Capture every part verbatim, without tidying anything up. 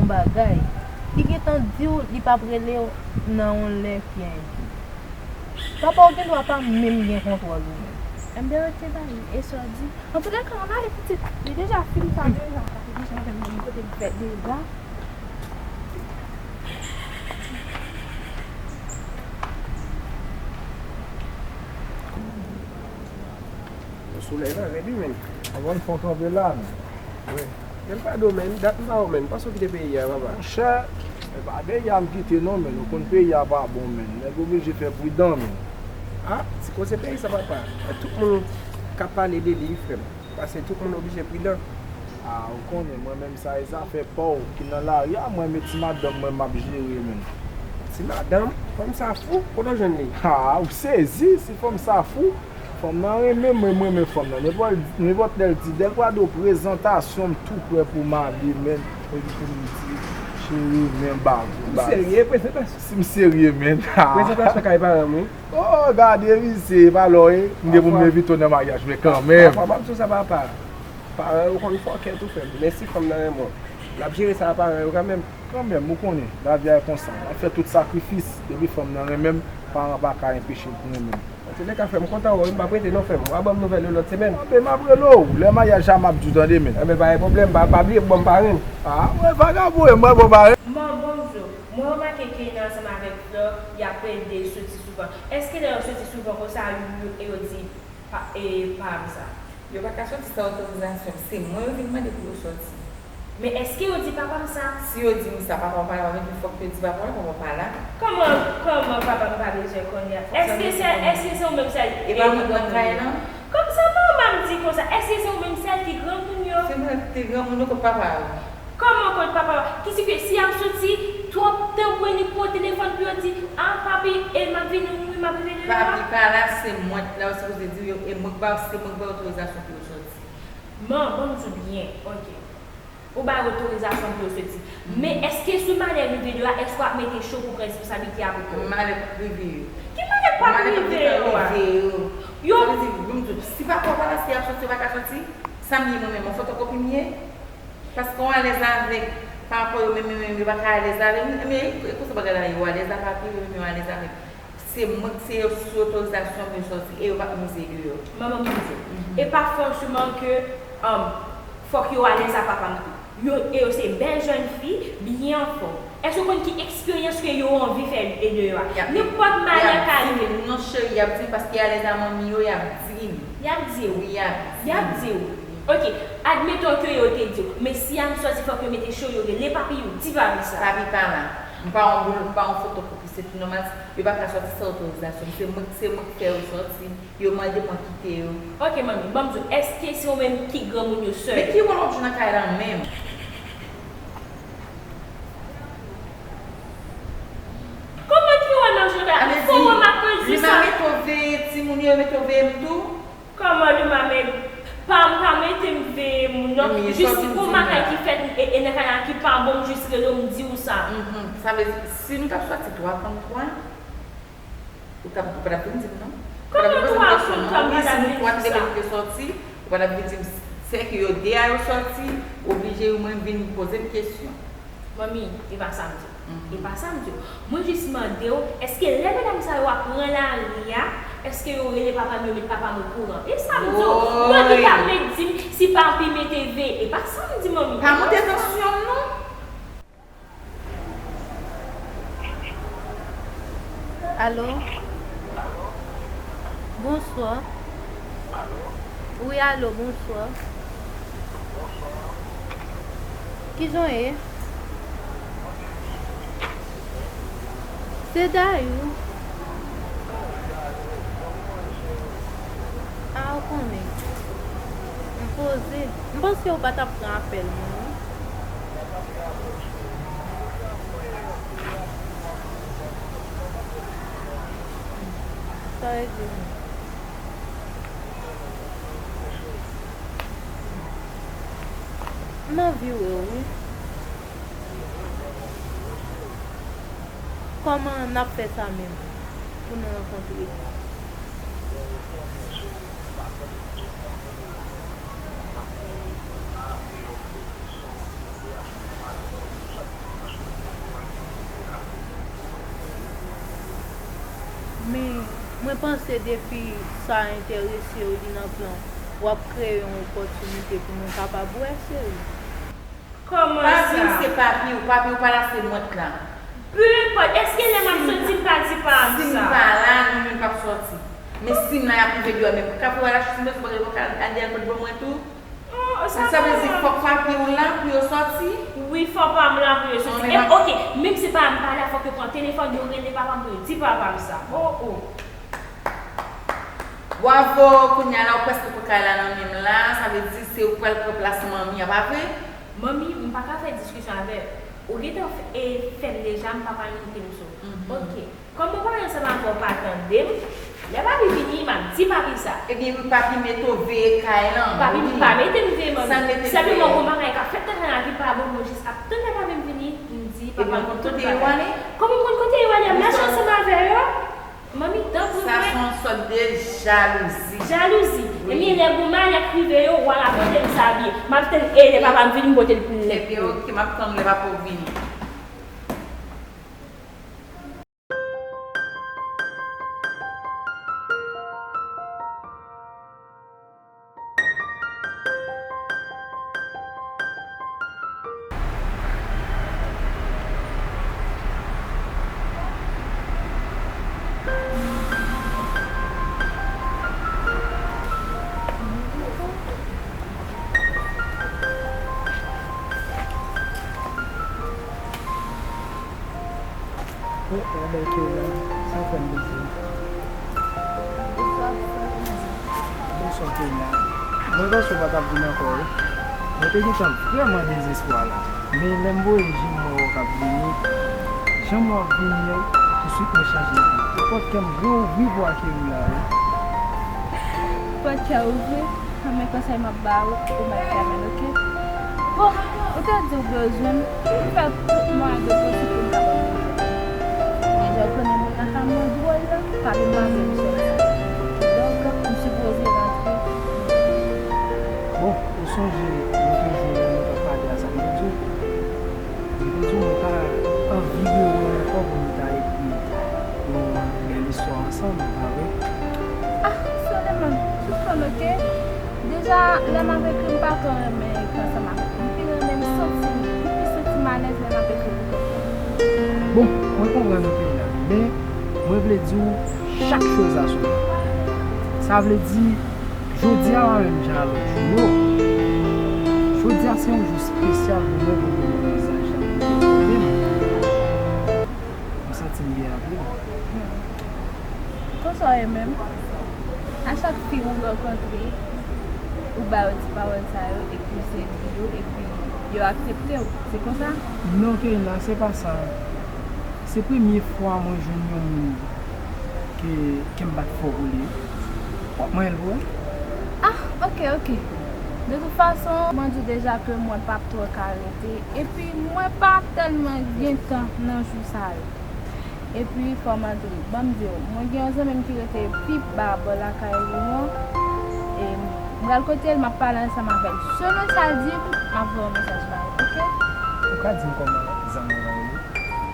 Yon bagay, li gentan di w li p ap rele w nan yon lè ki enki. Papa w gen dwa pa menm gen kontwòl ou menm. Enben, oke, ba li. E sa w di? Antoulèka, ann ale pitit. Li deja fin sa deja. Sa fè deja, menm kote m fè deja. Solèy la rèd wi, menn. Avan n fè yon kanpe la, menn. Wi. Jan l pa do, menn. Dat m pa wè w, menn. Panse w kite peyi a, papa. Monchè, e pa peyi a m kite non, menn. Ou konn peyi a pa bon, menn. Nèg oblije fè pridan, menn. A, ti koze peyi sa, papa. Tout moun ka pale de li, frè m. Paske tout moun oblije pridan. A, ou konnen, mwen menm sa e zafè pa w ki nan lari a, mwen men ti madanm mwen m ap jere, menn. Ti madanm? Fanm sa fou? Kote w jwenn li? A, ou sezi, si fanm sa fou? Fanm nan renmen mwen, mwen renmen fanm nan. Nenpòt, nenpòt lè l di, Delgado, prezantasyon, m tou prè pou m ale, menn. Epi pou m di, cheri, men baz, baz. Ou serye? Prezantasyon? Si m serye, menn. Prezantasyon kay paran m, wi. Oh, gade, misye, pa lò, e. M gen pou m envite w nan maryaj, men kanmenm. Papa, papa, m ap di w sa, papa. Paran yo konn fòkè tou, frè m. Men si fanm nan renmen w, l ap jere sa a paran yo kanmenm. Kanmenm, ou konnen, lavi a e konsa. N ap fè tout sakrifis, depi fanm nan renmen m, paran pa ka enpeche l pou renmen m. Antoulèka, frè m, kontan wè w, m p ap rete non, frè m. W a ban m nouvèl yo lòt semèn. Anben, m ap rele w. Lè maryaj la, m ap di w tande, menn. Anben, pa gen pwoblèm, pa, pa bliye pou ban m parenn. A, mwen vagabon, e mwen bon parenn. Man, bonjou. Mwen remake ke nan ansanm avèk Flò, y ap plede soti souvan. Èske lè yo soti souvan konsa, yo, yo, e yo di pa, e, pa m sa? Yo pa ka soti san otorizasyon m. Se mwen yo vin mande pou yo soti. Men èske yo di papa m sa? Si yo di m sa, papa m pa la, pa vin di fòk yo di papa m la, papa m pa la. Kòman, kòman papa m pa bezwen konnen? Èske se, èske se ou menm sèl ki granmoun yo? E pa mwen grann kay lan? Kòmsa manman m di konsa, èske se ou menm sèl ki granmoun yo? Se mwen ki te granmoun yo kot papa yo. Kòman kont papa w? Ki sife si y ap soti, twòp tan pou yo ni pran telefòn pou yo di, a, papi, e m ap vini, wi, m ap rive demen an. Papi pa la, se mwen k la, ou sipoze di yo, e mwen k ba, se mwen k ba otorizasyon pou yo soti. Man, ban m di w byen, oke. Ou ba yo otorizasyon pou yo soti. Men èske si malè rive yo a, èske w ap mete cho pou pran responsablite a pou kò w? Malè p ap rive yo. Ki malè p ap rive yo a? Yo. Sa vle di, ban m di w, si papa w pa la, si y ap soti, yo pa ka soti, sa m ye mwen menm, yon fotokopi m ye? Paske w alèz avèk papa yo, men, men, men, yo pa ka alèz avèk m. Men, e konsa bagay la ye, yo alèz avèk papi yo, men yo alèz avèk. Se mwen, se yo sou otorizasyon m yo sòti, e yo p ap mize deyò. Manman m di w, e pa fòseman ke, um, fòk yo alèz a papa m tou. Yo, e yo se bèl jèn fi, byen anfòm. Èske w konn ki eksperyans ke yo anvi fè e deyò a? Nenpòt malè ka rive. Non, cheri, y ap di m paske y alèz a manmi yo, y ap di m. Y ap di w. Wi, y ap di m. Y ap di w. Oke, admeton ke yo te di w, men si y a sòti fòk yo mete cho, yo rele papi yo, di papi sa. Papi pa la. M pa yon boul, m pa yon fotokopi, se tou nòmal. Yo pa ka sòti san otorizasyon m. Se mwen, se mwen ki fè yo sòti. Yo mande mwen kite yo. Oke, manmi, ban m di w, èske se ou menm ki granmoun yo sèl? Men ki wòl w ap jwe nan kay la menm? Kòman ki wòl m ap jwe nan kay la? Fò wè m ap pran di sa. Lima mete w veye timoun yo, mete w veye m tou? Kòman Lima met, pa, pa mete m veye moun non. Jis gon bagay ki fèt e, e nan kay la ki pa bon, m jis rele w, m di w sa. Sa vle di, si nou t ap sòti twa kont twa, Ou t ap, ou pa t ap vin di m non. Kòman twa kont twa m pa t ap vin di sa? Wi, si nou twa te vle te sòti, ou pa t ap vin di m. Sèke yo de a yo sòti, oblije yo mwen vin poze m kesyon. Manmi, e pa sa m di w. E pa sa m di w. Mwen jis mande w, èske lè medam sa yo ap pran lari a, èske yo rele papa m, yo met papa m okouran? E sa m di w. Mwen ki ta vle di m si papi mete veye. E pa sa m di, manmi. Pa monte tansyon m non. Alo? Bonswa. Wi, alo, bonswa. Kijan w ye? Se Dayou. A, ou konnen. M poze. M panse ou pa t ap pran apèl mwen, non. Sa regle. M anvi wè w, wi. Kòman n ap fè sa menm pou nou rankontre? Mwen panse depi sa enterese w, li nan plan, w ap kreye yon opòtinite pou nou kapab wè, cheri. Kòman sa? Papi w se papi w, papi w pa la se mwen k la. Peu importe, èske lè m ap soti m pa di pa m sa? Si m pa la, nou menm p ap sòti. Men si m la, y ap rive deyò menm. Kafou a la chans mwen, si w pa gen lokal, al deyò l pot ban mwen tou. Oh, sa vle di fòk papi w la pou yo sòti? Wi, fò pa m la pou yo sòti. E, ok, menm si pa m pa la, fòk yo pran telefòn, yo rele papa m pou yo di papa m sa. Oh, oh. Bwavo, kounye a la ou prèske pran kay la nan men m la, sa vle di se ou k pral pran plas manmi an, pa vre? Manmi, m pa ka fè diskisyon avè w. Ou gentan fè m deja, m pa pral monte m sou. Ok. Kòm mwen pale ansanm avè w pa tande m, lè papi vini, m ap di papi sa. Ebyen wi, papi mete w veye kay lan. Papi pa mete m veye manmi. Sèlman gon bagay k ap fèt nan kay la ki pa bon, mwen jis ap tann lè papi m vini, m di papa m tout bagay. Kòman m konn kote yo ale? M mache ansanm avè yo. Manmi, tanpri mwen. Sa se yon sòt de jalouzi. Jalouzi. Ebyen lè gon malè k rive yo, w a la pote m sa byen. M ap tann e lè papa m vini, m pote l pou l nèt. Ebyen ok, m ap tann lè papa w vini. Oh, oh, bèl Keyla, sa w fè m plezi. Bonswa, Keyla. Mwen panse w pa t ap vin ankò, wi. Mwen te gentan vrèman dezespwa la. Men lè m voye je m, mwen wè w k ap vini. Jan m wè w ap vini an, touswit mwen chanje ide. Nenpòt kè m reouvri pou Keyla, wi. Pòt kè ouvri? Premye konsèy m ap ba ou, ou mèt fèmen l, oke? Bon, ou te di w bezwen m, m fè tout mwayen de posib pou m kapab vin jwenn ou. Men jan w konnen moun nan ka mwen dwòl la, pa vin pase m sòt sa. Donk, m sipoze rantre. Bon, ou sonje, lòt jou lè nou t ap pale a sa m te di w? M te di w mwen ta anvi rewè w ankò pou nou ta ekri yon bèl istwa ansanm, pa vre? Ah, Soleman, sispann, oke? Deja, lè m ap ekri, m pa twò renmen ekri ansanm avèk ou. M pi renmen m santi m, m pi santi m alèz lè m ap ekri pou kont mwen. Bon, mwen konprann ou, Keyla, men mwen vle di w, chaque chose a son temps. Sa vle di, jodi a pa menm jan a lòt jou yo. Jodi a se yon jou espesyal pou mwen, pou mwen, pou mwen, sa chak jou. M santi m byen anpil. Konsa w ye menm? A chak fi ou rankontre, ou ba yo ti pawòl sa yo, epi se di yo, epi yo aksepte w. Se konsa? Non, Keyla, se pa sa. Se premye fwa mwen jwenn yon moun ke kè m bat fò pou li. W ap manyen l pou wè? Ah, oke, oke. De tout fason, mwen di w deja ke mwen p ap twò ka rete. Epi, mwen pa tèlman gen tan nan jou sa yo. Epi, fò m antre. Ban m di w, mwen gen yon zanmi m ki rete pi ba bò lakay ou an. E m pral kote l, m ap pale ansanm avè l. Selon sa l di m, m ap voye yon mesaj ba ou, oke? Ou ka di m kòman zanmi w lan rele?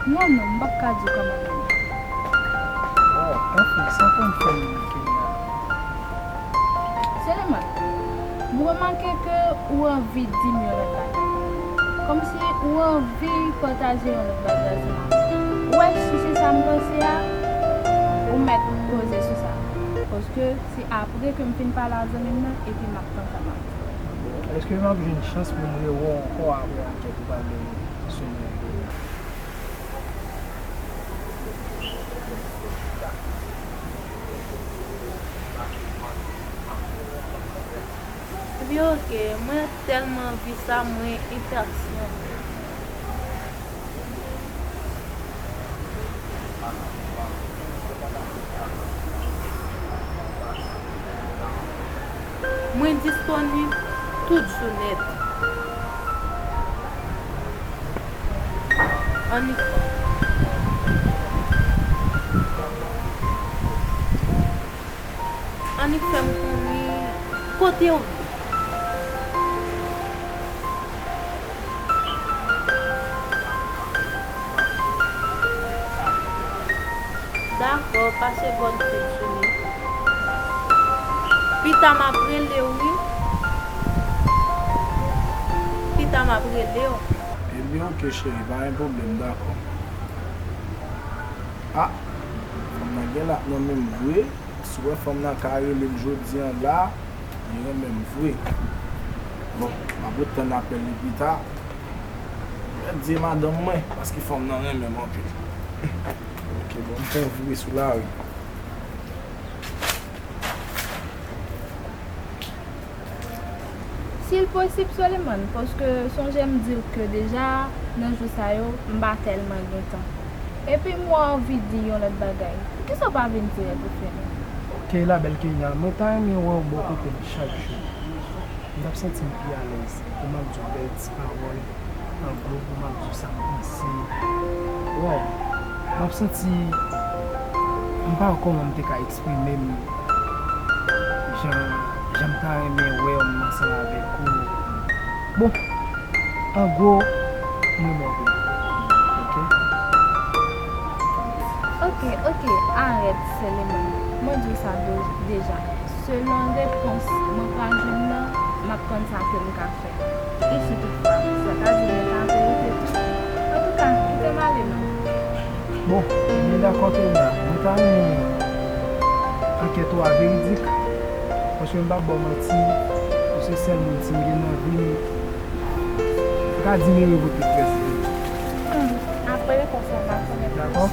Non, non, m p ap ka di w kòman l rele. Oh, anfen, sa konn fè m manke la. Seleman, m remake ke ou anvi di m yon lòt bagay. Kòmsi ou anvi pataje yon lòt bagay ansanm avè m. Ou wè, si se sa m panse a, ou mèt poze sou sa. Paske se apre ke m fin pale a zanmi m nan, epi m ap panse a m ap di w. Èske m ap jwenn chans pou m rewè w ankò apre ankèt ou pral mennen sou mwen? Ebyen oke, mwen tèlman anvi sa, mwen enpasyante. Mwen disponib tout jou nèt. Annik, annik fè m konnen kote w ye. Dakò, pase bòn fil sou li. Pita m ap rele w, wi. Pita m ap rele w. Ebyen, oke, cheri, pa gen pwoblèm, dakò. Ah, fanm nan gen la nan menm vre. Si w wè fanm nan ka rele m jodi a la, li renmen m vre. Bon, m ap ret tann apèl li pita. Mwen di madanm mwen, paske fanm nan renmen m anpil. Oke, bon, m fè yon vire sou lari. Si l posib, Soleman, paske sonje m di w ke deja nan jou sa yo, m pa tèlman gen tan. Epi m wè w anvi di yon lòt bagay. Poukisa w pa vin dirèk ou fè l? Oke, la bèl Kenya, mwen ta renmen wè w bò kote m chak jou. M t ap santi m pi alèz pou m ap di w bèl ti pawòl. An gwo, pou m ap di w sa m panse. Wow! M ap santi, m pa wè kòman m te ka eksprime m jan, jan m ta renmen wè w ansanm avèk ou. Bon, an gwo, m renmen w vre. Oke? Oke, oke, arèt, Soleman. Mwen di w sa de-, deja. Selon repons mwen pral jwenn nan, m ap konn sa ke m ka fè. E si toutfwa, sa ka di mwen ta verite tou. Antouka, kite m ale non. Bon, m byen dakò Kenya, mwen ta renmen ankèt ou a veridik, paske m p ap ba w manti, ou se sèl moun si m gen nan vi m, m ka di m ere pou tout rès vi m. Hmm, apre konsa, m a konnen plis. Dakò?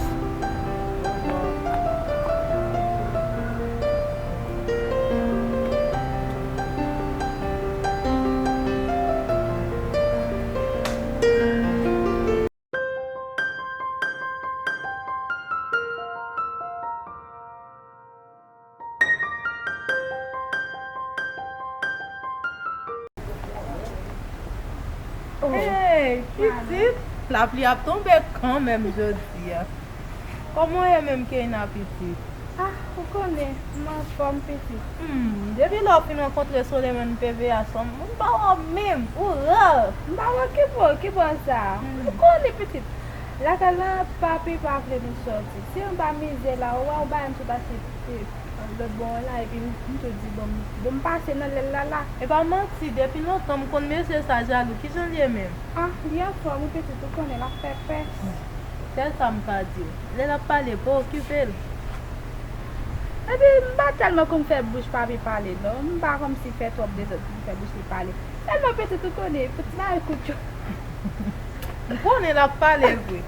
Hey, pitit! Lapli ap tonbe kanmenm jodi a. Kòman w ye menm, Keina, pitit? Ah, ou konnen, m anfòm, pitit. Hmm, depi lè w fin rankontre Soleman P V A, m pa wè w menm, ou rare. M pa wè w, ki bò, ki bò sa? Hmm. Ou konnen, pitit. Lakay la, papi pa vle nou sòti. Se anba mizè la, ou wè, ou bay m sot achte, eh, lòt bò a la, epi m, m tou di, bon, m, bon, m pase nan lèl la la. E pa manti, depi lontan m konn mesye sa jalou. Kijan l ye menm? Ah, li anfòm, wi, pitit, ou konnen, l ap fè pès. Sèl sa m ka di w, lè l ap pale, pa okipe l. Epi, m pa tèlman konn fè bouch papi pale, non. M pa kòmsi fè twòp dezòd pou m fè bouch li pale. Sèlman, pitit, ou konnen, pou ti bagay kout yo. M konnen l ap pale vre.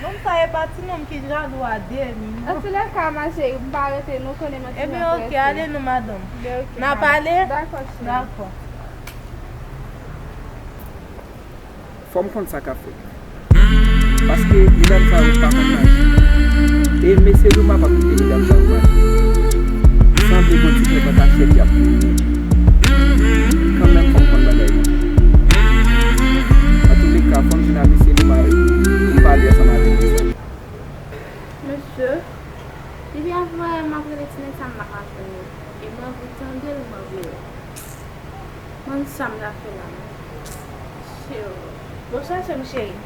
Nonm sa e pa ti nonm ki jalou a de. Antoulèka, ma chérie, m pa rete, nou konnen mwen ti jan prese. Ebyen, oke, ale non, madanm. Ebyen, oke, madanm. N a pale? Dakò, cheri. Dakò. Fò m konn sa k ap fèt. Paske medam sa yo pa konn maji. E mesye Luma p ap kite medam sa yo maji. Sanble gon ti pèp an kachèt y ap tounen. Kanmenm, fò m konn bagay la. Antoulèka, fò m jwenn a mesye Luma pou m pale ansanm avè l de sa. Mesye, depi avan yè m ap rele ti nèg sa, m pa ka jwenn li. E m anvi tande l, m anvi wè. Mwen, sa m la fè la menm? Cheri. Bonswa, sè m cheri.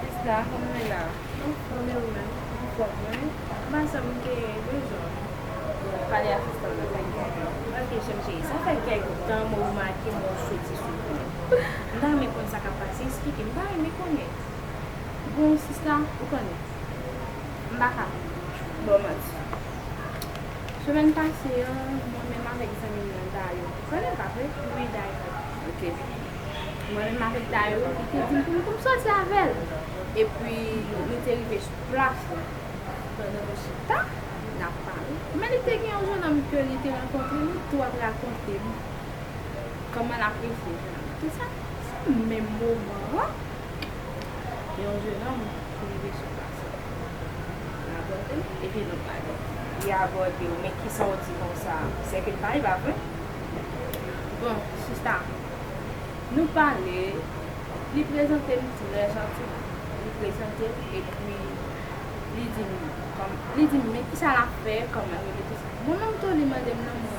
Sista, kòman w ye la? M anfòm, e ou menm? M anfòm, wi. M pa janm gen bezwen. Bon, pale a sista w nan, sa k gen? Ok, sè m cheri, sa fè kèk tan mwen remake mwen soti sou kont. M ta renmen konn sa k ap pase, eksplike m, m ta renmen konnen. Bon, sista, ou konnen. M pa ka ba w manti. Semèn pase an, mwen menm avèk zanmi m nan Dayo. Ou konnen l pa vre? Wi, Dayo. Ok. Mwen menm avèk Dayo, li te di m pou m, pou m sòti avè l. Epi, nou te rive sou plas la. Pandan nou chita, n ap pale. Men li te gen yon jennonm ke li te rankontre, li tou ap rakonte m kòman l apresye jennonm. Tout sa, se menm moman an. Yon jennonm ki rive sou plas la. Li abòde m, epi nou pale. Li abòde w, men kisa w di konsa? Sèke l pale, pa vre? Bon, sista, nou pale, li prezante m trè jantiman. Li prezante m, epi li di m, kòm, li di m, men kisa l ap fè, kòman l rele, tout sa. Mwen menm tou, li mande m non mwen.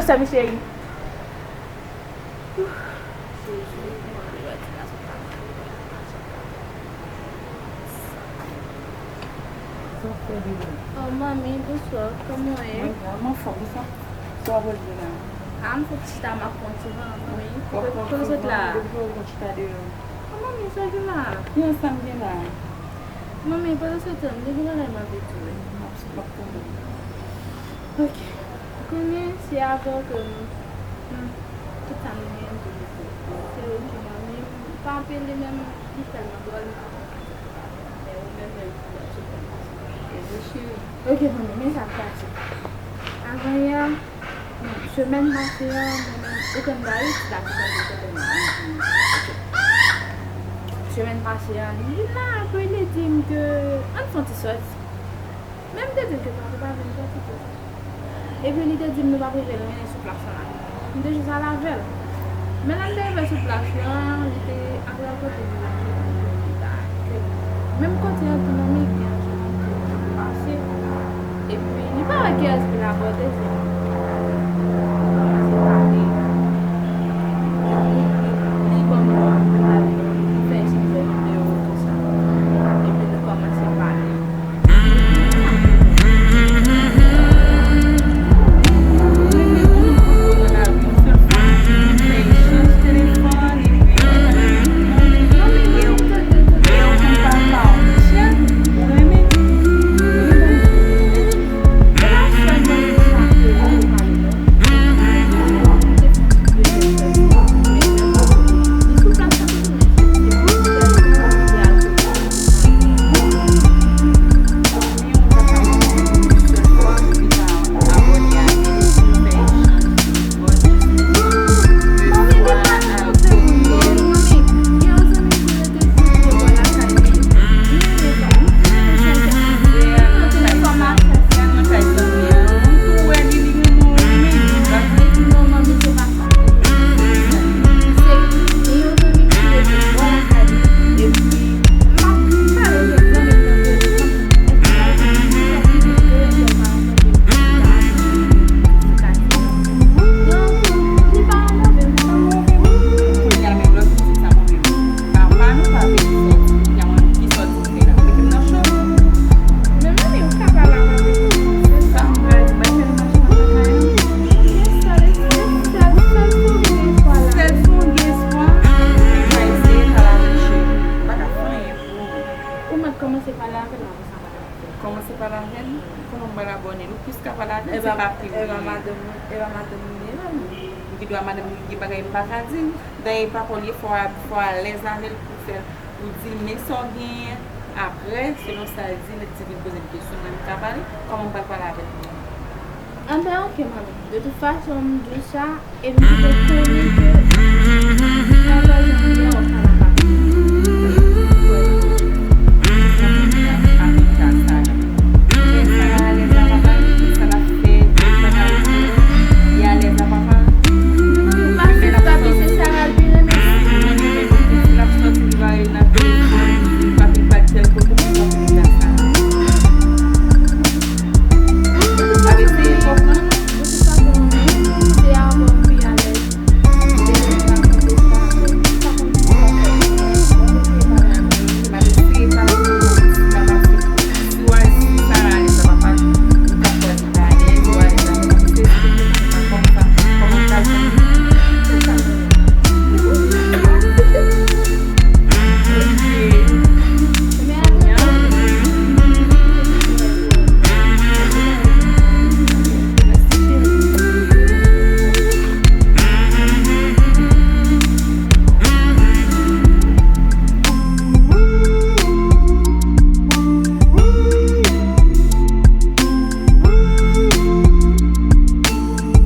Sa, mi cheri. Sa w fè deja? Oh, manmi, bonswa. Kòman w ye? Mwen byen, m anfòm, sa. Sa w ap rele la? Ah, m fè ti chita, m ap pran ti van, manmi. W ap pran ti van depi w konn chita deyò? Oh, manmi, sa w gen la? Ki ansanm gen la? Manmi, pandan se tan, m gen bagay m ap di w. M ap, m ap tande. Ok. Konnen se avè w ke m, m, tout sa m gen, m te mete. Se ok, manmi, m pa anpil li menm, li tèlman dwòl, m pa konn sa se pa vre. Men ou menm, menm, ou ap sou kont mwen. E wi, cheri. Ok, manmi, men sa k pase. Avan yè, semèn pase a, mwen menm, ou konn Dayou, ti la ki konn te kote mwen. Semèn pase a, li la, apre li di m ke, ann fè yon ti sòti. Men m te di l ke papa pa vin pran ti pòz. Epi li te di m nou p ap rive lwen sou plas lan. M te jis al avè l. Men lè m te rive sou plas lan, li te apre l kote li la, li te di m ke menm kote an tou manmi gen yon jennonm ki pase. Epi li pa wè kiyès ki la bò dezyèm. Li kòmanse pale. Li, li, li ban m lò, li fè eseye fè videyo konsa. Epi nou kòmanse pale. Ou mèt kòmanse pale avè l, apre sa, madam. Kòmanse pale avè l? Kòman m pral abòne l? Ou plis ka pale avè l, se pa pi. Epa madanm, epa madanm li menm. Ou gen dwa madanm li gen bagay m pa ka di l. Dayè, e pa premye fwa, fwa alèz avè l pou fè l, pou di l men sa w genyen. Apre, selon sa l di, l di vin poze m kesyon, mwen m ka pale. Kòman m pral pale avè l? Anben, ok, manmi. De tout fason, m di w sa, e m di w konnen ke papa jan m ye a, w pa la pa.